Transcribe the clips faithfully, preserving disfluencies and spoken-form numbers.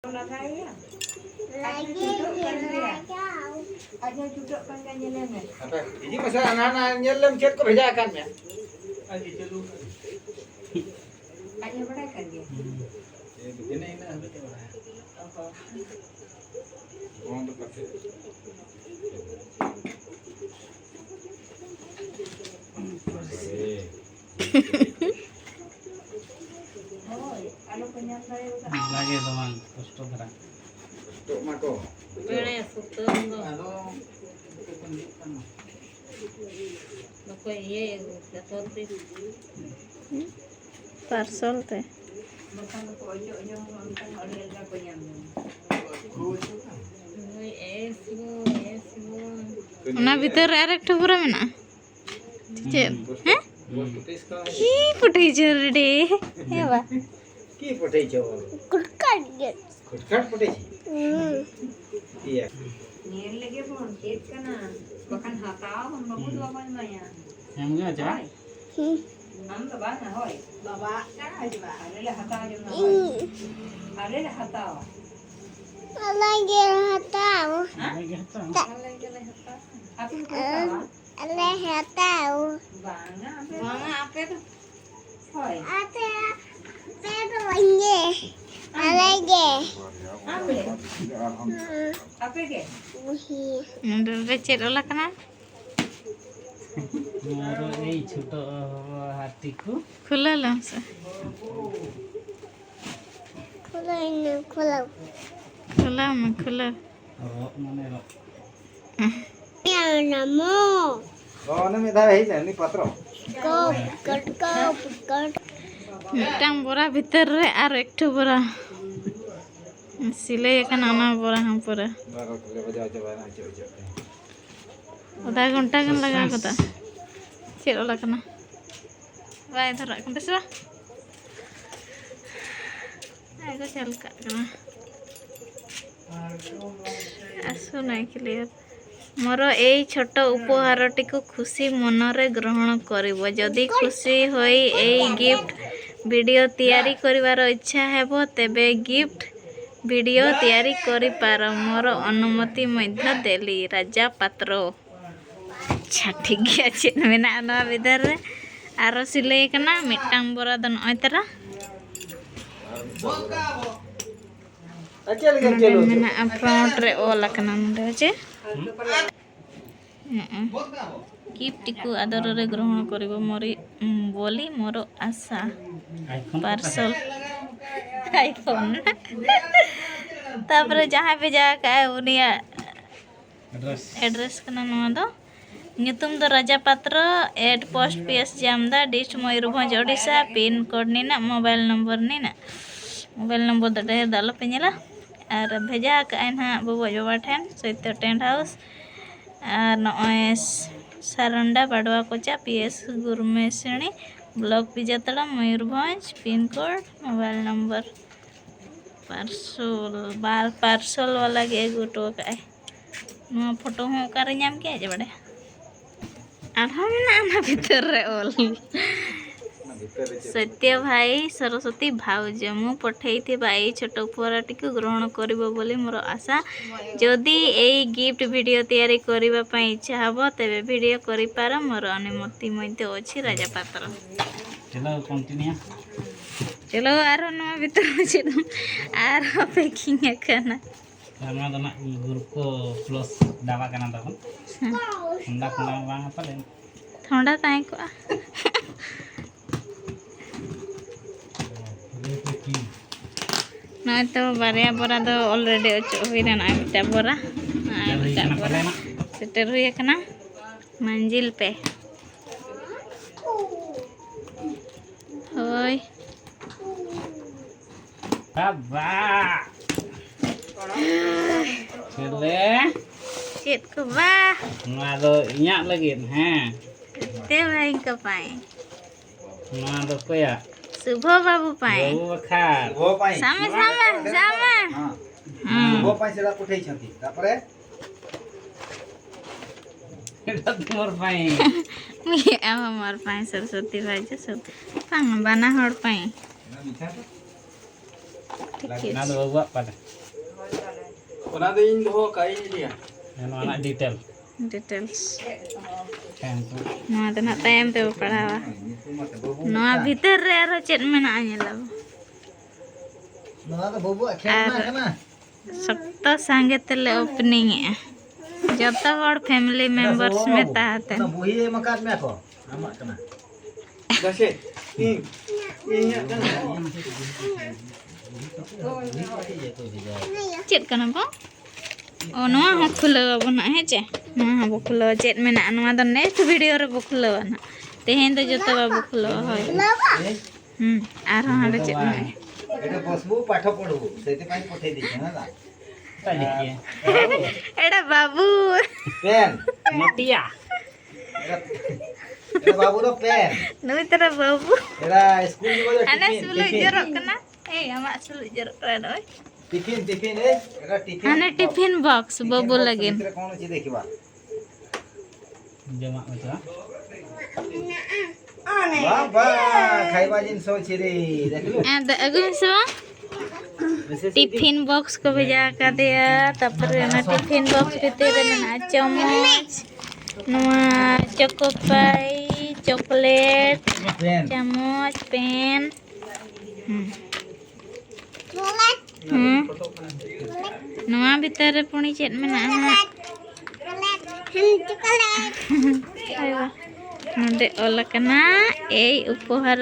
ᱞᱟᱜᱟᱭᱮᱭᱟ᱾ ᱟᱡ ᱦᱚᱸ ᱪᱷᱩᱴᱟᱹᱜ ᱠᱟᱱ ᱜᱮᱭᱟ᱾ ᱟᱡ ᱦᱚᱸ ᱪᱷᱩᱴᱟᱹᱜ ᱠᱟᱱ ᱜᱮᱭᱟ, ᱧᱮᱞᱮ ᱢᱮ᱾ ᱦᱟᱯᱮ, ᱤᱫᱤ ᱢᱮᱥᱮ, ᱦᱟᱱᱟ, ᱦᱟᱱᱟ ᱧᱮᱞ ᱞᱮᱢ ᱪᱮᱫ ᱠᱚ ᱵᱷᱮᱡᱟ ᱟᱠᱟᱫ ᱢᱮᱭᱟ᱾ ᱟᱡ ᱦᱚᱸ ᱵᱟᱲᱟᱭ ᱠᱟᱱ ᱜᱮᱭᱟ᱾ ᱦᱩᱸ᱾ ᱛᱤᱱᱟᱹᱜ ᱤᱱᱟᱹᱜ ᱦᱟᱹᱵᱤᱡ ᱛᱮ ᱵᱟᱲᱟᱭᱟ᱾ ᱚ ᱦᱚᱸ᱾ ᱵᱚᱱᱫ ᱠᱟᱛᱮ᱾ ᱦᱳᱭ, ᱟᱞᱚ ᱠᱚ ᱧᱟᱢ ᱫᱟᱲᱮᱭᱟᱜᱼᱟ᱾ ᱞᱟᱜᱮ ᱫᱚ ᱵᱟᱝ, ᱠᱚᱥᱴᱚ ᱫᱷᱟᱨᱟ᱾ ᱠᱚᱥᱴᱚᱜ ᱢᱟ ᱠᱚ᱾ ᱵᱮᱲᱮ ᱥᱩᱛᱟᱹᱢ ᱫᱚ᱾ ᱟᱫᱚ ᱵᱟᱠᱚ ᱤᱭᱟᱹ ᱟᱹᱜᱩ ᱠᱮᱫᱟ, ᱛᱚᱞ ᱯᱤᱥ᱾ ᱯᱟᱨᱥᱚᱞ ᱛᱮ᱾ ᱵᱟᱠᱷᱟᱱ ᱫᱚᱠᱚ ᱚᱪᱚᱜ ᱡᱚᱝ ᱦᱚᱸ ᱚᱱᱠᱟ ᱦᱚᱸ ᱟᱹᱰᱤ ᱟᱞᱜᱟ ᱠᱚ ᱧᱟᱢ ᱡᱚᱝᱟ᱾ ᱦᱳᱭ, ᱮᱥ ᱜᱳ, ᱮᱥ ᱜᱳ᱾ ᱚᱱᱟ ᱵᱷᱤᱛᱟᱹᱨ ᱨᱮ ᱟᱨ ᱮᱠᱴᱩ ᱯᱩᱨᱟᱹ ᱢᱮᱱᱟᱜᱼᱟ᱾ ᱪᱮᱫ? ᱦᱮᱸ? ᱦᱩᱸ᱾ ᱠᱤ ᱯᱩᱴᱷᱤ ᱪᱚᱨᱰᱤ? ᱦᱮᱸ ᱵᱟ? ᱠᱤ ᱯᱩᱴᱷᱤ ᱪᱚᱨ? ᱠᱩᱴᱠᱟᱴ ᱜᱮ᱾ ᱠᱩᱴᱠᱟᱴ ᱯᱩᱴᱷᱤ? ᱦᱩᱸ᱾ ᱤᱭᱟᱹ᱾ ᱧᱮᱞ ᱞᱮᱜᱮ ᱵᱚᱱ ᱪᱮᱫ ᱠᱟᱱᱟ, ᱵᱟᱠᱷᱟᱱ ᱦᱟᱛᱟᱣ ᱟᱵᱚᱱ, ᱵᱟᱹᱵᱩ ᱫᱚ ᱵᱟᱵᱚᱱ ᱮᱢᱟᱭᱟ᱾ ᱦᱮᱸ, ᱪᱟ? ᱦᱳᱭ᱾ ᱦᱩᱸ᱾ ᱟᱢ ᱫᱚ ᱵᱟᱝᱟ, ᱦᱳᱭ᱾ ᱵᱟᱵᱟ ᱠᱟᱱᱟ, ᱦᱤᱡᱩᱜᱼᱟ᱾ ᱟᱞᱮ ᱞᱮ ᱦᱟᱛᱟᱣ ᱡᱚᱝᱟ, ᱦᱳᱭ᱾ ᱤᱧ᱾ ᱟᱞᱮ ᱞᱮ ᱦᱟᱛᱟᱣᱟ᱾ ᱟᱞᱮ ᱜᱮ ᱦᱟᱛᱟᱣ᱾ ᱦᱮᱸ? ᱟᱞᱮ ᱜᱮ ᱦᱟᱛᱟᱣ᱾ ᱟᱞᱮ ᱜᱮᱞᱮ ᱦᱟᱛᱟᱣᱟ᱾ ᱟᱯᱮ ᱦᱚᱸᱯᱮ ᱦᱟᱛᱟᱣᱟ? ᱟᱞᱮ ᱦᱟᱛᱟᱣ᱾ ᱵᱟᱝᱟ, ᱟᱯᱮ ᱫᱚ᱾ ᱵᱟᱝᱟ, ᱟᱯᱮ ᱫᱚ᱾ ᱦᱳᱭ᱾ ᱟᱯᱮ, ᱟᱯᱮ ᱫᱚ ᱵᱟᱝᱜᱮ᱾ ᱟᱞᱮ ᱜᱮ᱾ ᱟᱯᱮ? ᱦᱩᱸ᱾ ᱟᱯᱮ ᱜᱮ? ᱵᱩᱦᱤ᱾ ᱱᱚᱰᱮ ᱨᱮ ᱪᱮᱫ ᱚᱞ ᱟᱠᱟᱱᱟ? ᱢᱳᱨ ᱮᱭ ᱪᱷᱳᱴᱳ ᱦᱟᱹᱛᱤ ᱠᱚ᱾ ᱠᱷᱩᱞᱟᱹᱣ ᱞᱮᱢ ᱥᱮ᱾ ᱠᱷᱩᱞᱟᱹᱣ ᱤᱧ ᱢᱮ, ᱠᱷᱩᱞᱟᱹᱣ᱾ ᱠᱷᱩᱞᱟᱹᱣ ᱢᱮ, ᱠᱷᱩᱞᱟᱹᱣ᱾ ᱨᱚᱜ ᱢᱟᱱᱮ ᱨᱚᱜ᱾ ᱧᱟᱢ ᱱᱟᱢᱚ᱾ ᱚ, ᱚᱱᱮ ᱢᱤᱫ ᱫᱷᱟᱣ ᱦᱮᱡ ᱞᱮᱱ, ᱩᱱᱤ ᱯᱟᱛᱨᱚ᱾ ᱠᱚᱯ, ᱠᱚᱴ, ᱠᱚᱯ, ᱠᱚᱴ᱾ ᱢᱤᱫᱴᱟᱝ ᱵᱚᱨᱟ ᱵᱷᱤᱛᱟᱹᱨ ᱨᱮ ᱟᱨ ᱮᱠᱴᱩ ᱵᱚᱨᱟ᱾ ᱥᱤᱞᱟᱹᱭ ᱟᱠᱟᱱᱟ ᱚᱱᱟ ᱵᱚᱨᱟ ᱦᱚᱸ ᱯᱩᱨᱟᱹ᱾ ᱵᱟᱨᱚ ᱠᱚᱞᱮ ᱵᱟᱡᱟᱣ ᱪᱟᱵᱟᱭᱮᱱᱟ, ᱦᱚᱪᱚ, ᱦᱚᱪᱚ ᱛᱮ᱾ ᱟᱫᱷᱟ ᱜᱷᱚᱱᱴᱟ ᱜᱟᱱ ᱞᱟᱜᱟᱣ ᱠᱟᱫᱟ᱾ ᱪᱮᱫ ᱚᱞ ᱟᱠᱟᱱᱟ? ᱵᱟᱭ ᱫᱷᱚᱨᱟᱜ ᱠᱟᱱ ᱛᱟᱭ ᱥᱮ ᱵᱟᱝ? ᱟᱭ ᱠᱚ ᱪᱟᱞ ᱠᱟᱜ ᱠᱟᱱᱟ᱾ ᱟᱥᱩ ᱱᱟᱭ ᱠᱞᱤᱭᱟᱨ᱾ ମୋର ଏଇ ଛୋଟ ଉପହାରଟିକୁ ଖୁସି ମନରେ ଗ୍ରହଣ କରିବ। ଯଦି ଖୁସି ହୋଇ ଏଇ ଗିଫ୍ଟ ଭିଡ଼ିଓ ତିଆରି କରିବାର ଇଚ୍ଛା ହେବ, ତେବେ ଗିଫ୍ଟ ଭିଡ଼ିଓ ତିଆରି କରିପାର, ମୋର ଅନୁମତି ମଧ୍ୟ ଦେଲି। ରାଜା ପାତ୍ର। ଆଚ୍ଛା, ᱴᱷᱤᱠ ᱜᱮᱭᱟ, ᱪᱮᱫ ᱢᱮᱱᱟᱜᱼᱟ ᱱᱚᱣᱟ ᱵᱷᱤᱛᱟᱹᱨ ᱨᱮ? ᱟᱨᱚ ᱥᱤᱞᱟᱹᱭ ᱠᱟᱱᱟ ᱢᱤᱫᱴᱟᱝ ᱵᱚᱨᱟ ᱫᱚ ᱱᱚᱜᱼᱚᱭ ᱛᱟᱨᱟ᱾ ᱱᱚᱰᱮ ᱢᱮᱱᱟᱜᱼᱟ, ᱯᱷᱨᱚᱱᱴ ᱨᱮ ᱚᱞ ᱟᱠᱟᱱᱟ ᱱᱚᱰᱮ ᱪᱮ? ᱦᱮᱸ᱾ ଗିଫ୍ଟଟିକୁ ଆଦରରେ ଗ୍ରହଣ କରିବ ମୋରି, ଉଁ, ବୋଲି ମୋର ଆଶା। IPhone parcel. ଆଇଫୋନ। ᱛᱟᱯᱚᱨᱮ ᱡᱟᱦᱟᱸᱭ ᱵᱷᱮᱡᱟ ᱟᱠᱟᱫᱼᱟᱭ ᱩᱱᱤᱭᱟᱜ ᱮᱰᱨᱮᱥ᱾ ᱮᱰᱨᱮᱥ ᱠᱟᱱᱟ ᱱᱚᱣᱟ ᱫᱚ᱾ ᱧᱩᱛᱩᱢ ᱫᱚ Raja Patro, at post P S Jamda, dist Mayurbhanj, Odisha, pin code ᱱᱤᱱᱟᱹᱜ, ᱢᱳᱵᱟᱭᱤᱞ ᱱᱚᱢᱵᱚᱨ ᱱᱤᱱᱟᱹᱜ᱾ ᱢᱳᱵᱟᱭᱤᱞ ᱱᱚᱢᱵᱚᱨ ᱫᱚ ᱰᱷᱮᱨ ᱫᱚ ᱟᱞᱚᱯᱮ ᱧᱮᱞᱟ᱾ ᱟᱨ ᱵᱷᱮᱡᱟ ᱟᱠᱟᱫᱼᱟᱭ ᱱᱟᱦᱟᱜ ᱵᱟᱵᱩ ᱟᱡ ᱵᱟᱵᱟ ᱴᱷᱮᱱ, ᱥᱚᱛᱭᱚ ᱴᱮᱱᱴ ᱦᱟᱣᱩᱥ᱾ ᱟᱨ ᱱᱚᱜᱼᱚᱭ ᱥᱟᱨᱚᱱᱰᱟ ᱵᱟᱰᱣᱟ ᱠᱚᱪᱟ, ᱯᱤ ᱮᱥ ᱜᱩᱨᱢᱮᱥᱤᱱᱤ, block Bijatala, Mayurbhanj, pin code, mobile number. Parcel, ᱵᱟᱨ ᱯᱟᱨᱥᱚᱞ ᱵᱟᱞᱟ ᱜᱮ ᱟᱹᱜᱩ ᱦᱚᱴᱚ ᱟᱠᱟᱫᱼᱟᱭ᱾ ᱱᱚᱣᱟ ᱯᱷᱳᱴᱳ ᱦᱚᱸ ᱚᱠᱟᱨᱮ ᱧᱟᱢ ᱠᱮᱫᱼᱟ ᱡᱮ ᱵᱟᱰᱟᱭᱟ? ᱟᱨᱦᱚᱸ ᱢᱮᱱᱟᱜᱼᱟ ᱚᱱᱟ ᱵᱷᱤᱛᱟᱹᱨ ᱨᱮ ᱚᱞ᱾ ସତ୍ୟ ଭାଇ ସରସ୍ୱତୀ ଭାଉଜ, ମୁଁ ପଠେଇଥିବା ଏଇ ଛୋଟ ଉପହାରଟିକୁ ଗ୍ରହଣ କରିବ ବୋଲି ମୋର ଆଶା। ଯଦି ଏଇ ଗିଫ୍ଟ ଭିଡ଼ିଓ ତିଆରି କରିବା ପାଇଁ ଇଚ୍ଛା ହବ, ତେବେ ଭିଡ଼ିଓ କରିପାର, ମୋର ଅନୁମତି ମଧ୍ୟ ଅଛି। ରାଜା ପାତ୍ର। चलो कंटिन्यू। चलो, ᱟᱨᱦᱚᱸ ᱱᱚᱣᱟ ᱵᱷᱤᱛᱟᱹᱨ ᱨᱮ ᱪᱮᱫ? ᱟᱨᱦᱚᱸ ᱯᱮᱠᱤᱝ ᱟᱠᱟᱱᱟ᱾ ᱟᱨ ᱱᱚᱣᱟ ᱫᱚ ᱱᱟᱜ ᱜᱩᱨᱠᱳ ᱯᱞᱟᱥ ᱰᱟᱵᱟ ᱠᱟᱱᱟ ᱛᱟᱵᱚᱱ᱾ ᱦᱮᱸ᱾ ᱴᱷᱚᱱᱰᱟ ᱯᱷᱚᱱᱰᱟ ᱢᱟ ᱵᱟᱝ ᱯᱟᱞᱮᱱ᱾ ᱴᱷᱚᱱᱰᱟ ᱛᱟᱦᱮᱸ ᱠᱚᱜᱼᱟ᱾ ᱱᱚᱜᱼᱚᱭ ᱛᱚ ᱵᱟᱨᱭᱟ ᱵᱚᱨᱟ ᱫᱚ already ᱚᱪᱚᱜ ᱦᱩᱭᱱᱟ᱾ ᱱᱚᱜᱼᱚᱭ ᱢᱤᱫᱴᱟᱝ ᱵᱚᱨᱟ, ᱱᱚᱜᱼᱚᱭ ᱢᱤᱫᱴᱟᱝ ᱵᱚᱨᱟ ᱥᱮᱴᱮᱨ ᱦᱩᱭ ᱟᱠᱟᱱᱟ ᱯᱟᱞᱮᱱ᱾ ᱥᱮᱴᱮᱨ ᱦᱩᱭ ᱟᱠᱟᱱᱟ᱾ ᱢᱟᱹᱡᱤᱞ ᱯᱮ᱾ ᱦᱳᱭ᱾ ᱵᱟᱵᱟ! ᱪᱮᱞᱮ? ᱪᱮᱫ ᱠᱚ ᱵᱟ? ᱱᱚᱣᱟ ᱫᱚ ᱤᱧᱟᱜ ᱞᱟᱹᱜᱤᱫ, ᱦᱮᱸ᱾ ᱛᱮ ᱵᱷᱟᱭ ᱠᱚ ᱯᱟᱭ᱾ ᱱᱚᱣᱟ ᱫᱚ ᱚᱠᱚᱭᱟᱜ? ᱥᱩᱵᱷᱚ ᱵᱟᱹᱵᱩ ᱯᱟᱭ᱾ ᱵᱟᱹᱵᱩ ᱵᱟᱠᱷᱟᱨ᱾ ᱥᱟᱢᱮ, ᱥᱟᱢᱮ, ᱥᱟᱢᱮ᱾ ᱦᱮᱸ᱾ ᱦᱩᱸ᱾ ᱥᱩᱵᱷᱚ ᱯᱟᱭ ᱥᱮᱫ ᱯᱩᱴᱷᱟᱹᱭ ᱪᱷᱟᱹᱛᱤ᱾ ᱛᱟᱯᱚᱨᱮ? ᱮᱴᱟᱜ ᱫᱚ ᱢᱚᱨ ᱯᱟᱭ᱾ ᱟᱢ ᱦᱚᱸ ᱢᱚᱨ ᱯᱟᱭ, ᱥᱚᱨᱚᱥᱚᱛᱤ ᱵᱷᱟᱭ ᱡᱚ ᱥᱚᱛ-, ᱵᱟᱝ, ᱵᱟᱱᱟ ᱦᱚᱲ ᱯᱟᱭ᱾ ᱴᱷᱤᱠ ᱜᱮᱭᱟ᱾ ᱚᱱᱟ ᱫᱚ ᱵᱟᱹᱵᱩᱣᱟᱜ ᱯᱟᱞᱮ᱾ ᱚᱱᱟ ᱫᱚ ᱤᱧ ᱫᱚᱦᱚ ᱠᱟᱜ ᱤᱧ ᱤᱫᱤᱭᱟ᱾ ᱦᱮᱸ, ᱱᱚᱣᱟ ᱨᱮᱱᱟᱜ detail᱾ Details᱾ ᱦᱮᱸ, ᱛᱚ᱾ ᱱᱚᱣᱟ ᱫᱚ ᱱᱟᱜ ᱛᱟᱭᱚᱢ ᱛᱮᱵᱚ ᱯᱟᱲᱦᱟᱣᱟ᱾ ᱱᱚᱣᱟ ᱵᱷᱤᱛᱟᱹᱨ ᱨᱮ ᱟᱨᱦᱚᱸ ᱪᱮᱫ ᱢᱮᱱᱟᱜᱼᱟ, ᱧᱮᱞᱟᱵᱚ᱾ ᱱᱚᱣᱟ ᱫᱚ ᱵᱟᱹᱵᱩᱣᱟᱜ ᱠᱷᱮᱞᱱᱟ ᱟᱨ ᱠᱟᱱᱟ᱾ ᱥᱚᱠᱛᱚ ᱥᱟᱸᱜᱮ ᱛᱮᱞᱮ opening ᱮᱜᱼᱟ᱾ ᱡᱚᱛᱚ ᱦᱚᱲ family members ᱢᱮᱛᱟ ᱟᱛᱮ᱾ ᱚᱱᱟ ᱵᱩᱦᱤ ᱮᱢ ᱟᱠᱟᱫ ᱢᱮᱭᱟ ᱠᱚ, ᱟᱢᱟᱜ ᱠᱟᱱᱟ᱾ ᱫᱟᱥᱮ, ᱤᱧ, ᱤᱧᱟᱹᱜ ᱠᱟᱱᱟ᱾ ᱪᱮᱫ ᱠᱟᱱᱟ ᱵᱚ? ᱚ, ᱱᱚᱣᱟ ᱦᱚᱸ ᱠᱷᱩᱞᱟᱹᱣ ᱟᱵᱚ ᱱᱟᱜ, ᱦᱮᱸ ᱪᱮ? ᱱᱚᱣᱟ ᱦᱚᱸ ᱵᱚ ᱠᱷᱩᱞᱟᱹᱣᱟ᱾ ᱪᱮᱫ ᱢᱮᱱᱟᱜᱼᱟ? ᱱᱚᱣᱟ ᱫᱚ next video ᱨᱮᱵᱚ ᱠᱷᱩᱞᱟᱹᱣᱟ ᱱᱟᱜ᱾ ᱛᱮᱦᱮᱧ ᱫᱚ ᱡᱚᱛᱚ ᱵᱟᱵᱚ ᱠᱷᱩᱞᱟᱹᱣᱟ, ᱦᱳᱭ᱾ ᱦᱩᱸ, ᱟᱨᱦᱚᱸ ᱦᱟᱸᱰᱮ ᱪᱮᱫ ᱢᱮᱱᱟᱜᱼᱟ? ଏଇଟା ବସିବୁ, ପାଠ ପଢିବୁ, ସେଇଥିପାଇଁ ପଠେଇ ଦେଇଛି, ହେଲା? ଏଇଟା ବାବୁ। ପେନ୍। ନଟିଆ। ଏଇଟା, ଏଇଟା ବାବୁର ପେନ୍। ᱱᱩᱭ ᱛᱟᱨᱟ ᱵᱟᱹᱵᱩ। ଏଇଟା ସ୍କୁଲ ଯିବ ଯେ ᱦᱟᱱᱮ ᱴᱤଫିନ, ᱥᱩᱞᱩᱡ ᱴᱤଫିନ। ᱡᱚᱨᱚᱜ ᱠᱟᱱᱟ। ᱮᱭ, ᱟᱢᱟᱜ ᱥᱩᱞᱩᱡ ᱡᱚᱨᱚᱜ ᱠᱟᱱᱟ ᱱᱚᱜᱼᱚᱭ। ᱴᱤᱯᱷᱤᱱ, ᱴᱤᱯᱷᱤᱱ, ᱮ, ଏଇଟା ଟିଫିନ ᱦᱟᱱᱮ ବକ୍ସ। ଟିଫିନ ବକ୍ସ ᱴᱤᱯᱷᱤᱱ ବାବୁ ବକ୍ସ ᱞᱟᱹᱜᱤᱫ। ଭିତରେ କ'ଣ ଅଛି ଦେଖିବା। ଜମା ମଜା। ବାବା, ଖାଇବା ଜିନିଷ ଅଛି ରେ, ଦେଖିଲୁ? ᱟᱫᱚ ᱟᱹᱜᱩ ᱢᱮᱥᱮ ᱢᱟ। ᱢᱮᱥᱮ ସେ ଟିଫିନ ବକ୍ସ ᱠᱚ ᱵᱷᱮᱡᱟ ᱟᱠᱟᱫᱮᱭᱟ, ᱛᱟᱯᱚᱨᱮ ᱚᱱᱟ ᱴᱤᱯᱷᱤᱱ ᱵᱚᱠᱥ ᱵᱷᱤᱛᱤᱨ ᱨᱮ ᱢᱮᱱᱟᱜᱼᱟ ᱪᱟᱢᱚᱪ, ᱱᱚᱣᱟ ᱪᱳᱠᱳ ᱯᱟᱭ, ᱪᱚᱠᱞᱮᱴ, ᱯᱮᱱ᱾ ᱪᱟᱢᱚᱪ, ᱯᱮᱱ᱾ ᱦᱩᱸ᱾ ᱦᱩᱸ᱾ ᱱᱚᱣᱟ ᱵᱷᱤᱛᱟᱹᱨ ᱨᱮ ᱯᱩᱱᱤ ᱪᱮᱫ ᱢᱮᱱᱟᱜᱼᱟ ᱦᱟᱸᱜ? ᱦᱳᱭ ᱵᱟ᱾ ᱱᱚᱰᱮ ᱚᱞ ᱟᱠᱟᱱᱟ, "ᱮᱭ ᱩᱯᱚᱦᱟᱨ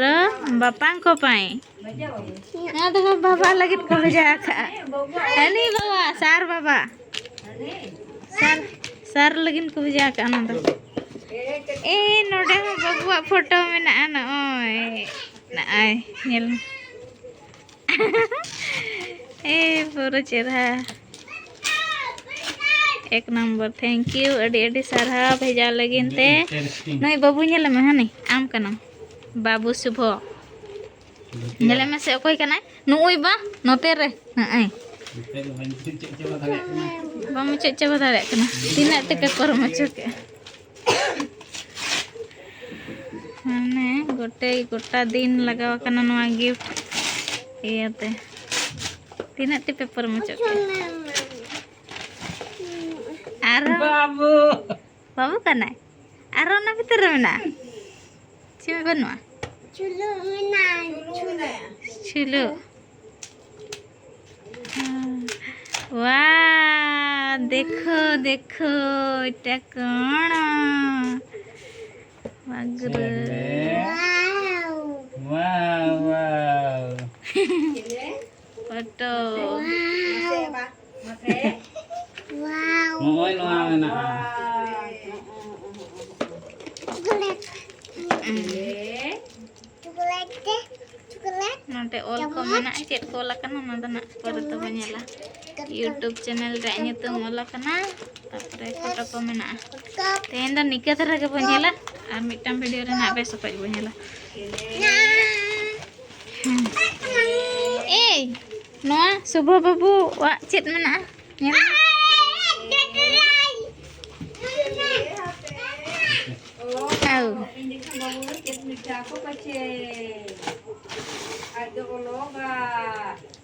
ᱵᱟᱯᱟᱝ ᱠᱚ ᱯᱟᱭ᱾" ᱱᱚᱣᱟ ᱫᱚ ᱵᱟᱵᱟ ᱞᱟᱹᱜᱤᱫ ᱠᱚ ᱵᱷᱮᱡᱟ ᱟᱠᱟᱫᱼᱟ᱾ ᱦᱟᱹᱱᱤ ᱵᱟᱵᱟ, ᱥᱟᱨ ᱵᱟᱵᱟ᱾ ᱥᱟᱨ, ᱥᱟᱨ ᱞᱟᱹᱜᱤᱫ ᱠᱚ ᱵᱷᱮᱡᱟ ᱟᱠᱟᱫᱼᱟ ᱚᱱᱟ ᱫᱚ᱾ ᱮᱭ, ᱱᱚᱰᱮ ᱦᱚᱸ ᱵᱟᱹᱵᱩᱣᱟᱜ ᱯᱷᱳᱴᱳ ᱢᱮᱱᱟᱜᱼᱟ, ᱱᱚᱜᱼᱚᱭ᱾ ᱱᱚᱜᱼᱚᱭ, ᱧᱮᱞ ᱢᱮ᱾ ᱮᱭ, ᱯᱩᱨᱟᱹ ᱪᱮᱨᱦᱟ᱾ ᱮᱠ ᱱᱚᱢᱵᱚᱨ, thank you, ᱟᱹᱰᱤ ᱟᱹᱰᱤ ᱥᱟᱨᱦᱟᱣ ᱵᱷᱮᱡᱟ ᱞᱟᱹᱜᱤᱫ ᱛᱮ᱾ Interesting᱾ ᱱᱩᱭ ᱵᱟᱹᱵᱩ ᱧᱮᱞ ᱢᱮ, ᱦᱟᱹᱱᱤ ᱟᱢ ᱠᱟᱱᱟᱢ, ᱵᱟᱹᱵᱩ ᱥᱩᱵᱷᱚ᱾ ᱧᱮᱞᱮ ᱢᱮᱥᱮ, ᱚᱠᱚᱭ ᱠᱟᱱᱟᱭ? ᱱᱩᱜᱼᱩᱭ ᱵᱟ, ᱱᱚᱛᱮ ᱨᱮ᱾ ᱦᱮᱸ, ᱱᱚᱛᱮ ᱫᱚ ᱵᱟᱹᱧ ᱢᱩᱪᱟᱹᱫ ᱪᱟᱵᱟ ᱫᱟᱲᱮᱭᱟᱜ ᱠᱟᱱᱟ᱾ ᱵᱟᱢ ᱢᱩᱪᱟᱹᱫ ᱪᱟᱵᱟ ᱫᱟᱲᱮᱭᱟᱜ ᱠᱟᱱᱟ᱾ ᱛᱤᱱᱟᱹᱜ ᱴᱟᱠᱟ ᱠᱚᱨᱮᱢ ᱚᱪᱚ ᱠᱮᱜᱼᱟ? ᱢᱟᱱᱮ, ᱜᱚᱴᱮ, ᱜᱚᱴᱟ ᱫᱤᱱ ᱞᱟᱜᱟᱣ ᱟᱠᱟᱱᱟ ᱱᱚᱣᱟ gift ᱤᱭᱟᱹᱛᱮ᱾ ᱛᱤᱱᱟᱹᱜ ᱴᱤ ᱯᱮᱯᱟᱨ ᱢᱩᱪᱟᱹᱫ ᱠᱮᱫ? ᱟᱨᱦᱚᱸ ᱵᱟᱹᱵᱩ᱾ ᱵᱟᱹᱵᱩ ᱠᱟᱱᱟᱭ᱾ ᱟᱨᱦᱚᱸ ᱚᱱᱟ ᱵᱷᱤᱛᱤᱨ ᱨᱮ ᱢᱮᱱᱟᱜᱼᱟ᱾ ᱪᱮᱫ ᱵᱟᱹᱱᱩᱜᱼᱟ? ᱪᱩᱞᱩ ᱢᱮᱱᱟᱜᱼᱟ, ᱪᱩᱞᱩ᱾ ᱪᱩᱞᱩ᱾ ᱣᱟ, ᱫᱮᱠᱷᱳ, ᱫᱮᱠᱷᱳ, ᱮᱴᱟ ᱠᱚᱬ? ᱢᱟᱜᱽᱨᱳ᱾ ᱪᱮᱫ ᱨᱮ? ᱣᱟᱣ᱾ ᱣᱟᱣ, ᱣᱟᱣ᱾ ᱯᱷᱳᱴᱳ᱾ ᱣᱟᱣ᱾ ᱱᱚᱜᱼᱚᱭ ᱱᱚᱣᱟ ᱢᱮᱱᱟᱜᱼᱟ᱾ ᱪᱚᱠᱞᱮᱴ᱾ ᱪᱚᱠᱞᱮᱴ ᱛᱮ, ᱪᱚᱠᱞᱮᱴ᱾ ᱱᱚᱰᱮ ᱚᱞ ᱠᱚ ᱪᱟᱢᱚᱪ᱾ ᱢᱮᱱᱟᱜᱼᱟ, ᱪᱮᱫ ᱠᱚ ᱚᱞ ᱟᱠᱟᱱᱟ ᱚᱱᱟ ᱫᱚ ᱱᱟᱜ ᱯᱚᱨᱮ ᱛᱮᱵᱚ ᱪᱟᱢᱚᱪ᱾ ᱧᱮᱞᱟ᱾ YouTube channel ᱨᱮᱭᱟᱜ ᱧᱩᱛᱩᱢ ᱚᱞ ᱟᱠᱟᱱᱟ, ᱛᱟᱯᱚᱨᱮ ᱯᱷᱳᱴᱳ ᱠᱚ ᱢᱮᱱᱟᱜᱼᱟ᱾ ᱠᱟᱯ᱾ ᱛᱮᱦᱮᱧ ᱫᱚ ᱱᱤᱠᱟᱹ ᱫᱷᱟᱨᱟ ᱜᱮᱵᱚᱱ ᱧᱮᱞᱟ, ᱟᱨ ᱢᱤᱫᱴᱟᱝ ᱵᱷᱤᱰᱤᱭᱳ ᱨᱮ ᱱᱟᱜ ᱵᱮᱥ ᱚᱠᱚᱡ ᱵᱚᱱ ᱧᱮᱞᱟ᱾ ᱦᱮᱸ᱾ ᱮᱭ, ᱱᱚᱣᱟ ᱥᱩᱵᱷᱚ ᱵᱟᱹᱵᱩᱣᱟᱜ ᱪᱮᱫ ᱢᱮᱱᱟᱜᱼᱟ? ᱧᱮᱞ ᱢᱮ᱾ ᱟᱣ᱾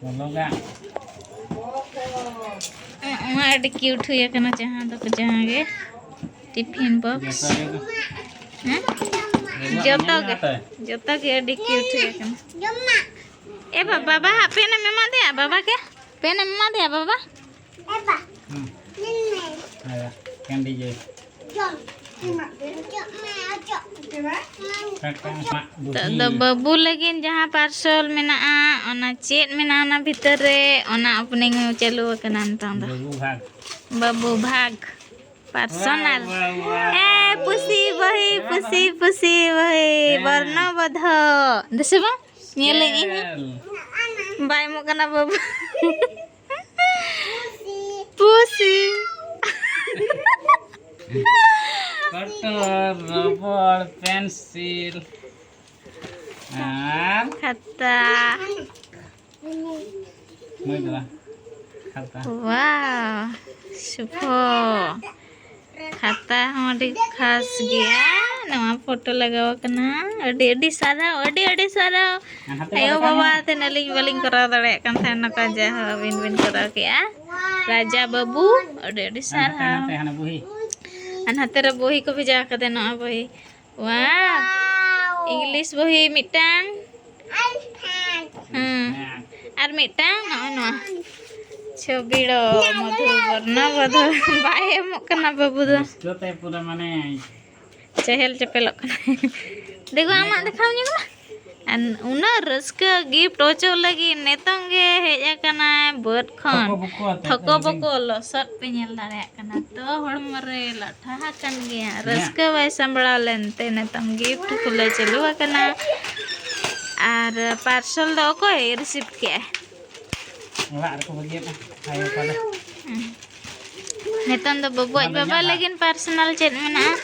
ᱚᱞᱚᱜᱟ᱾ ᱱᱚᱣᱟ ᱟᱹᱰᱤ cute ᱦᱩᱭ ᱟᱠᱟᱱᱟ, ᱡᱟᱦᱟᱸ ᱫᱚ ᱡᱟᱦᱟᱸ ᱜᱮ ᱴᱤᱯᱷᱤᱱ ᱵᱚᱠᱥ᱾ ᱡᱚᱛᱚ ᱜᱮ᱾ ᱦᱮᱸ? ᱡᱚᱛᱚ ᱜᱮ, ᱡᱚᱛᱚ ᱜᱮ ᱟᱹᱰᱤ cute ᱦᱩᱭ ᱟᱠᱟᱱᱟ᱾ ᱮ ᱵᱟ-, ᱵᱟᱵᱟ ᱦᱟᱜ ᱯᱮᱱ ᱮᱢ ᱮᱢᱟ ᱫᱮᱭᱟ, ᱵᱟᱵᱟ ᱜᱮ? ᱯᱮᱱ ᱮᱢ ᱮᱢᱟ ᱫᱮᱭᱟ, ᱵᱟᱵᱟ? ᱦᱩᱸ᱾ ᱟᱭᱟ, candy ᱡᱮ᱾ ᱡᱚᱢ᱾ ᱚᱪᱚᱜ ᱢᱮ, ᱚᱪᱚᱜ᱾ ᱱᱤᱛᱚᱜ ᱫᱚ ᱵᱟᱹᱵᱩ ᱞᱟᱹᱜᱤᱫ ᱡᱟᱦᱟᱸ parcel ᱢᱮᱱᱟᱜᱼᱟ, ᱚᱱᱟ ᱪᱮᱫ ᱢᱮᱱᱟᱜᱼᱟ ᱚᱱᱟ ᱵᱷᱤᱛᱟᱹᱨ ᱨᱮ, ᱚᱱᱟ opening ᱪᱟᱹᱞᱩ ᱟᱠᱟᱱᱟ ᱱᱤᱛᱚᱝ ᱫᱚ᱾ ᱵᱟᱹᱵᱩ ᱵᱷᱟᱜᱽ᱾ ᱵᱟᱹᱵᱩ ᱵᱷᱟᱜᱽ᱾ Personal᱾ ᱵᱟ, ᱵᱟ, ᱵᱟ᱾ ᱮ, ᱯᱩᱥᱤ ᱵᱚᱦᱤ, ᱯᱩᱥᱤ, ᱯᱩᱥᱤ ᱵᱚᱦᱤ, ᱦᱮᱸ᱾ ᱵᱚᱨᱱᱚ ᱵᱚᱫᱷᱚ᱾ ᱫᱤᱥᱟᱹ ᱵᱟᱝ? ᱧᱮᱞᱟᱹᱧ ᱤᱧ ᱦᱚᱸ᱾ ᱧᱮᱞ᱾ ᱵᱟᱭ ᱮᱢᱚᱜ ᱠᱟᱱᱟ ᱵᱟᱹᱵᱩ᱾ ᱯᱩᱥᱤ᱾ ᱠᱚᱴᱚᱨ, ᱨᱚᱵᱚᱲ, ᱯᱮᱱᱥᱤᱞ᱾ ᱟᱨ ᱠᱷᱟᱛᱟ᱾ ᱢᱟᱹᱭ ᱫᱚ ᱠᱷᱟᱛᱟ᱾ ᱣᱟᱣ, ᱥᱩᱯᱷᱚ᱾ ᱠᱷᱟᱛᱟ ᱦᱚᱸ ᱟᱹᱰᱤ ᱠᱷᱟᱥ ᱜᱮᱭᱟ᱾ ᱱᱚᱣᱟ ᱯᱷᱳᱴᱳ ᱞᱟᱜᱟᱣ ᱟᱠᱟᱱᱟ᱾ ᱟᱹᱰᱤ ᱟᱹᱰᱤ ᱥᱟᱨᱦᱟᱣ, ᱟᱹᱰᱤ ᱟᱹᱰᱤ ᱥᱟᱨᱦᱟᱣ᱾ ᱟᱭᱳ ᱵᱟᱵᱟ ᱛᱮᱱ ᱟᱹᱞᱤᱧ ᱵᱟᱹᱞᱤᱧ ᱠᱚᱨᱟᱣ ᱫᱟᱲᱮᱭᱟᱜ ᱠᱟᱱ ᱛᱟᱦᱮᱸᱫ ᱱᱚᱝᱠᱟ ᱡᱟᱦᱟᱸ ᱟᱹᱵᱤᱱ ᱵᱤᱱ ᱠᱚᱨᱟᱣ ᱠᱮᱜᱼᱟ᱾ ᱨᱟᱡᱟ ᱵᱟᱹᱵᱩ, ᱟᱹᱰᱤ ᱟᱹᱰᱤ ᱥᱟᱨᱦᱟᱣ᱾ ᱟᱨ ᱱᱟᱛᱮ ᱨᱮ ᱵᱩᱦᱤ ᱠᱚ ᱵᱷᱮᱡᱟ ᱠᱟᱫᱟ, ᱱᱚᱣᱟ ᱵᱩᱦᱤ᱾ ᱣᱟᱣ! ᱤᱝᱞᱤᱥ ᱵᱩᱦᱤ ᱢᱤᱫᱴᱟᱝ᱾ ᱦᱮᱸ᱾ ᱟᱨ ᱢᱤᱫᱴᱟᱝ ᱱᱚᱜᱼᱚᱭ ᱱᱚᱣᱟ᱾ ᱪᱷᱚᱵᱤᱲᱚ ᱢᱚᱫᱷᱩ ᱵᱚᱨᱱᱚ ᱵᱚᱫᱷᱚ᱾ ᱵᱟᱭ ᱮᱢᱚᱜ ᱠᱟᱱᱟ ᱵᱟᱹᱵᱩ ᱫᱚ᱾ ᱨᱟᱹᱥᱠᱟᱹ ᱛᱮ ᱯᱩᱨᱟᱹ ᱢᱟᱱᱮ ᱪᱮᱦᱮᱞ ᱪᱮᱯᱮᱞᱚᱜ ᱠᱟᱱᱟᱭ᱾ ᱫᱮᱠᱷᱚ, ᱟᱢᱟᱜ ᱫᱮᱠᱷᱟᱣ ᱧᱚᱜ ᱢᱮ᱾ ᱟᱨ ᱩᱱᱟᱹᱜ ᱨᱟᱹᱥᱠᱟᱹ ᱜᱤᱯᱷᱴ ᱚᱪᱚᱜ ᱞᱟᱹᱜᱤᱫ ᱱᱤᱛᱚᱝ ᱜᱮ ᱦᱮᱡ ᱟᱠᱟᱱᱟᱭ ᱵᱟᱹᱫᱽ ᱠᱷᱚᱱ᱾ ᱛᱷᱚᱠᱚ ᱵᱚᱠᱚ ᱟᱛᱮ ᱛᱷᱚᱠᱚ ᱵᱚᱠᱚ ᱞᱚᱥᱚᱫ ᱯᱮ ᱧᱮᱞ ᱫᱟᱲᱮᱭᱟᱜ ᱠᱟᱱᱟ᱾ ᱛᱚ ᱦᱚᱲᱢᱚ ᱨᱮ ᱞᱟᱴᱷᱟ ᱟᱠᱟᱱ ᱜᱮᱭᱟ᱾ ᱨᱟᱹᱥᱠᱟᱹ ᱵᱟᱭ ᱥᱟᱸᱵᱲᱟᱣ ᱞᱮᱱᱛᱮ ᱱᱤᱛᱚᱝ ᱜᱤᱯᱷᱴ ᱠᱷᱩᱞᱟᱹ ᱪᱟᱹᱞᱩ ᱟᱠᱟᱱᱟ᱾ ᱟᱨ ᱯᱟᱨᱥᱮᱞ ᱫᱚ ᱚᱠᱚᱭ ᱨᱤᱥᱤᱵᱷ ᱠᱮᱜᱼᱟᱭ? ᱚᱲᱟᱜ ᱨᱮᱠᱚ ᱵᱟᱹᱜᱤᱭᱟᱫᱟ᱾ ᱟᱭᱳ ᱛᱟᱞᱮ᱾ ᱦᱮᱸ᱾ ᱱᱤᱛᱚᱝ ᱫᱚ ᱵᱟᱹᱵᱩ ᱟᱡ ᱵᱟᱵᱟ ᱞᱟᱹᱜᱤᱫ ᱯᱟᱨᱥᱚᱱᱟᱞ ᱪᱮᱫ ᱢᱮᱱᱟᱜᱼᱟ,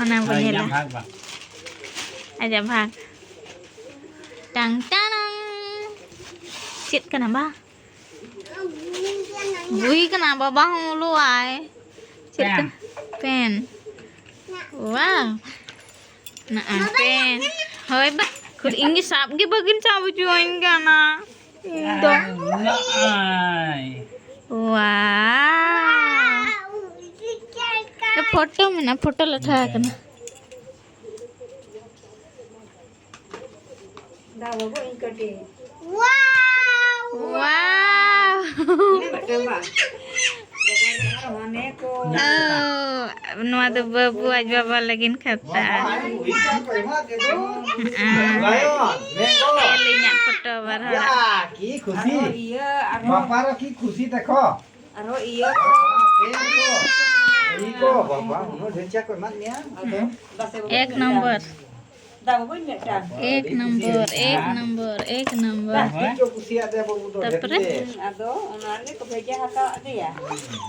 ᱚᱱᱟ ᱵᱚ ᱦᱳᱭ, ᱧᱮᱞᱟ᱾ ᱤᱧᱟᱹᱜ ᱵᱷᱟᱜᱽ ᱵᱟ᱾ ᱟᱡᱟᱜ ᱵᱷᱟᱜᱽ᱾ ᱴᱟᱝ ᱴᱟᱝ᱾ ᱪᱮᱫ ᱠᱟᱱᱟ ᱵᱟ? ᱵᱩᱦᱤ ᱠᱟᱱᱟ, ᱵᱟᱵᱟ ᱦᱚᱸ ᱚᱞᱚᱜ ᱟᱭ᱾ ᱪᱮᱫ ᱠᱟᱱᱟ? ᱯᱮᱱ᱾ ᱯᱮᱱ᱾ ᱣᱟᱣ᱾ ᱱᱚᱜᱼᱚᱭ ᱯᱮᱱ᱾ ᱦᱳᱭ ᱵᱟ᱾ ᱠᱷᱩᱫ ᱤᱧ ᱜᱮ ᱥᱟᱵ ᱜᱮ ᱵᱟᱹᱠᱤᱱ ᱥᱟᱵ ᱦᱚᱪᱚᱣᱟᱹᱧ ᱠᱟᱱᱟ᱾ ᱤᱧ ᱫᱚ᱾ ᱱᱚᱜᱼᱚᱭ᱾ ᱣᱟᱣ᱾ ᱯᱷᱳᱴᱳ ᱢᱮᱱᱟᱜᱼᱟ, ᱯᱷᱳᱴᱳ ᱞᱟᱴᱷᱟ ᱟᱠᱟᱱᱟ᱾ ᱫᱟ ᱵᱟᱹᱵᱩ, ᱤᱧ ᱠᱟᱹᱴᱤᱡ᱾ ᱣᱟᱣ! ᱤᱱᱟᱹ ᱢᱤᱫᱴᱟᱝ ᱵᱟᱝ? ᱵᱟᱵᱟ ᱨᱮ ᱟᱨ ᱦᱟᱱᱮ ᱠᱚ᱾ ᱚ, ᱱᱚᱣᱟ ᱫᱚ ᱵᱟᱹᱵᱩ ᱟᱡ ᱵᱟᱵᱟ ᱞᱟᱹᱜᱤᱫ ᱠᱷᱟᱛᱟ᱾ ᱦᱮᱸ᱾ ᱟᱹᱞᱤᱧᱟᱜ ᱯᱷᱳᱴᱳ ᱵᱟᱨ ᱦᱚᱲᱟᱜ᱾ ᱠᱤ ᱠᱷᱩᱥᱤ! ᱟᱨᱦᱚᱸ ᱤᱭᱟᱹ, ᱟᱨᱦᱚᱸ ᱵᱟᱯᱟ ᱨᱮ ᱠᱤ ᱠᱷᱩᱥᱤ ᱛᱮᱠᱚ! ᱟᱨᱦᱚᱸ ᱤᱭᱟᱹ ᱠᱚ᱾ ᱯᱮᱱ ᱠᱚ! ᱤᱭᱟᱹ ᱠᱚ, ᱵᱟᱵᱟ, ᱩᱱᱟᱹᱜ ᱰᱷᱮᱨ ᱪᱟ ᱠᱚ ᱮᱢᱟᱫ ᱢᱮᱭᱟ? ᱟᱫᱚ ᱫᱟᱥᱮ ᱵᱟᱹᱵᱩ ᱮᱠ ᱢᱤᱫᱴᱟᱝ᱾ ᱱᱚᱢᱵᱚᱨ᱾ ᱫᱟ ᱵᱟᱹᱵᱩᱧ ᱢᱤᱫᱴᱟᱝ᱾ ᱮᱠ ᱱᱚᱢᱵᱚᱨ, ᱮᱠ ᱱᱚᱢᱵᱚᱨ, ᱮᱠ ᱱᱚᱢᱵᱚᱨ᱾ ᱫᱟ᱾ ᱪᱮᱫ ᱪᱚ ᱠᱩᱥᱤᱭᱟᱜ ᱛᱟᱭᱟ ᱵᱟᱹᱵᱩ ᱫᱚ, ᱛᱟᱯᱚᱨᱮ? ᱰᱷᱮᱨ ᱜᱮ᱾ ᱦᱩᱸ, ᱟᱫᱚ ᱚᱱᱟ ᱨᱮᱜᱮ ᱠᱚ ᱵᱷᱮᱡᱟ ᱟᱠᱟᱫ ᱫᱮᱭᱟ᱾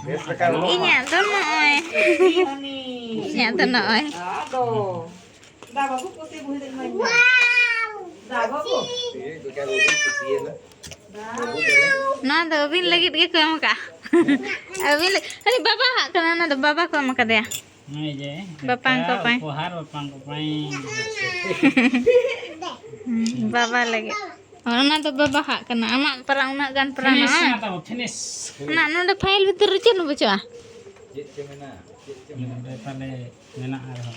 ᱵᱮᱥ ᱞᱮᱠᱟ ᱨᱚᱲ᱾ ᱤᱧᱟᱹᱜ ᱫᱚ ᱱᱚᱜᱼᱚᱭ᱾ ᱤᱧᱟᱹᱜ ᱫᱚ ᱱᱚᱜᱼᱚᱭ᱾ ᱟᱫᱚ᱾ ᱫᱟ ᱵᱟᱹᱵᱩ ᱠᱩᱥᱤ ᱵᱩᱦᱤ ᱫᱚ ᱤᱢᱟᱹᱧ ᱢᱮ᱾ ᱫᱟ ᱵᱟᱹᱵᱩ᱾ ᱴᱷᱤᱠ ᱜᱮᱭᱟ, ᱵᱟᱹᱵᱩ ᱠᱩᱥᱤᱭᱮᱱᱟ᱾ ᱱᱚᱣᱟ ᱫᱚ ᱟᱹᱵᱤᱱ ᱞᱟᱹᱜᱤᱫ ᱜᱮᱠᱚ ᱮᱢ ᱟᱠᱟᱫᱼᱟ᱾ ᱟᱹᱵᱤᱱ ᱞᱟᱹᱜᱤᱫ, ᱟᱹᱰᱤ ᱵᱟᱵᱟ ᱦᱟᱜ ᱠᱟᱱᱟ, ᱚᱱᱟ ᱫᱚ ᱵᱟᱵᱟ ᱠᱚ ᱮᱢ ᱟᱠᱟᱫᱮᱭᱟ᱾ ᱱᱚᱜᱼᱚᱭ ᱡᱮ ᱵᱟᱯᱟᱝ ᱠᱚᱯᱟᱭ᱾ ᱩᱯᱚᱦᱟᱨ ᱵᱟᱯᱟᱝ ᱠᱚᱯᱟᱭ᱾ ᱦᱩᱸ, ᱵᱟᱵᱟ ᱞᱟᱹᱜᱤᱫ᱾ ᱚᱱᱟ ᱫᱚ ᱵᱟᱵᱟ ᱦᱟᱜ ᱠᱟᱱᱟ᱾ ᱟᱢᱟᱜ ᱯᱨᱟᱝ ᱩᱱᱟᱹᱜ ᱜᱟᱱ ᱯᱨᱟᱝ ᱱᱚᱜᱼᱚᱭ᱾ ᱛᱟᱵᱚ ᱯᱷᱤᱱᱤᱥ᱾ ᱚᱱᱟ ᱱᱚᱰᱮ ᱯᱷᱟᱭᱤᱞ ᱵᱷᱤᱛᱤᱨ ᱨᱮ ᱪᱮᱫ ᱦᱚᱸ ᱵᱟᱹᱪᱩᱜᱼᱟ? ᱪᱮᱫ ᱪᱚ ᱢᱮᱱᱟᱜᱼᱟ? ᱪᱮᱫ ᱪᱚ ᱢᱮᱱᱟᱜᱼᱟ ᱟᱨᱦᱚᱸ?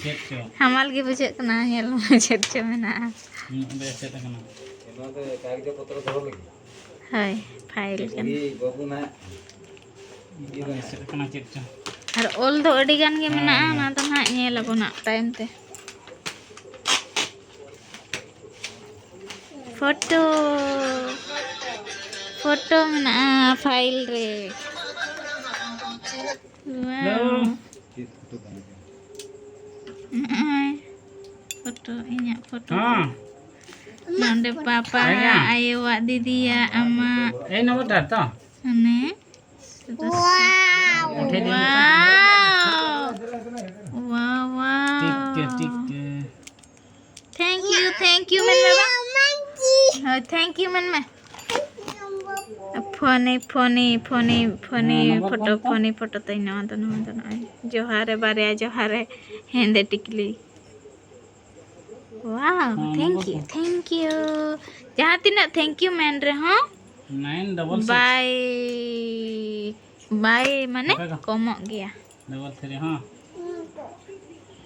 ᱪᱮᱫ ᱪᱚ? ᱦᱟᱢᱟᱞ ᱜᱮ ᱵᱩᱡᱷᱟᱹᱜ ᱠᱟᱱᱟ, ᱧᱮᱞ ᱢᱮ ᱪᱮᱫ ᱪᱚ ᱢᱮᱱᱟᱜᱼᱟ᱾ ᱦᱩᱸ, ᱚᱸᱰᱮ ᱪᱮᱫ ᱠᱟᱱᱟ? ᱱᱚᱣᱟ ᱫᱚ ᱠᱟᱜᱚᱡᱽ ᱯᱚᱛᱨᱚ ᱫᱚᱦᱚ ᱞᱟᱹᱜᱤᱫ᱾ ᱦᱳᱭ, ᱯᱷᱟᱭᱤᱞ ᱠᱟᱱᱟ᱾ ᱩᱱᱤ ᱵᱟᱹᱵᱩ ᱱᱟᱜ ᱤᱭᱟᱹ ᱠᱟᱱᱟ᱾ ᱪᱮᱫ ᱠᱟᱱᱟ, ᱪᱮᱫ ᱪᱚ? ᱟᱨ ᱚᱞ ᱫᱚ ᱟᱹᱰᱤ ᱜᱟᱱ ᱜᱮ ᱦᱮᱸ, ᱢᱮᱱᱟᱜᱼᱟ, ᱦᱮᱸ᱾ ᱚᱱᱟ ᱫᱚ ᱱᱟᱦᱟᱜ ᱧᱮᱞ ᱟᱵᱚᱱ ᱱᱟᱜ ᱛᱟᱭᱚᱢ ᱛᱮ᱾ ᱯᱷᱳᱴᱳ, ᱯᱷᱳᱴᱳ ᱢᱮᱱᱟᱜᱼᱟ ᱯᱷᱟᱭᱤᱞ ᱨᱮ᱾ ᱦᱮᱞᱳ᱾ ᱣᱟᱣ᱾ ᱱᱚᱜᱼᱚᱭ ᱯᱷᱳᱴᱳ, ᱤᱧᱟᱹᱜ ᱯᱷᱳᱴᱳ᱾ ᱦᱮᱸ᱾ ᱱᱚᱰᱮ ᱯᱟᱯᱟ, ᱦᱮᱸ, ᱭᱟ᱾ ᱟᱭᱳᱣᱟᱜ, ᱫᱤᱫᱤᱭᱟᱜ, ᱟᱢᱟᱜ᱾ ᱮᱭ ᱱᱚᱢᱵᱚᱨ ᱛᱟᱨ ᱛᱚ? ᱦᱟᱱᱮ᱾ ᱩᱴᱷᱮ ᱫᱤᱱ᱾ ᱣᱟᱣ᱾ ᱣᱟᱣ, ᱣᱟᱣ᱾ ᱴᱷᱤᱠ ᱜᱮ, ᱴᱷᱤᱠ ᱜᱮ᱾ Thank you, thank you ᱢᱮᱱ ᱢᱮ ᱵᱟ᱾ ᱦᱳᱭ, thank you ᱢᱮᱱ ᱢᱮ᱾ ᱯᱷᱳᱱᱤ, ᱯᱷᱳᱱᱤ, ᱯᱷᱳᱱᱤ, ᱯᱷᱳᱱᱤ ᱦᱮᱸ, ᱱᱚᱢᱵᱚᱨ ᱯᱷᱳᱴᱳ, ᱠᱚᱞ ᱛᱚ᱾ ᱯᱷᱳᱱᱤ ᱯᱷᱳᱴᱳ ᱛᱟᱹᱧ ᱱᱚᱣᱟ ᱫᱚ, ᱱᱚᱣᱟ ᱫᱚ ᱱᱚᱜᱼᱚᱭ᱾ ᱡᱚᱦᱟᱨ ᱨᱮ ᱵᱟᱨᱭᱟ, ᱡᱚᱦᱟᱨ ᱨᱮ ᱦᱮᱸᱫᱮ ᱴᱤᱠᱞᱤ᱾ ᱣᱟᱣ, ᱦᱮᱸ, thank number you, call. Thank you᱾ ᱡᱟᱦᱟᱸ ᱛᱤᱱᱟᱹᱜ thank you ᱢᱮᱱ ᱨᱮᱦᱚᱸ ᱱᱟᱭᱤᱱ ᱰᱚᱵᱚᱞ ᱥᱤᱠᱥ᱾ ᱵᱟᱭ, ᱵᱟᱭ ᱢᱟᱱᱮ ᱦᱟᱯᱮ ᱠᱚ᱾ ᱠᱚᱢᱚᱜ ᱜᱮᱭᱟ᱾ ᱰᱚᱵᱚᱞ ᱛᱷᱨᱤ, ᱦᱚᱸ᱾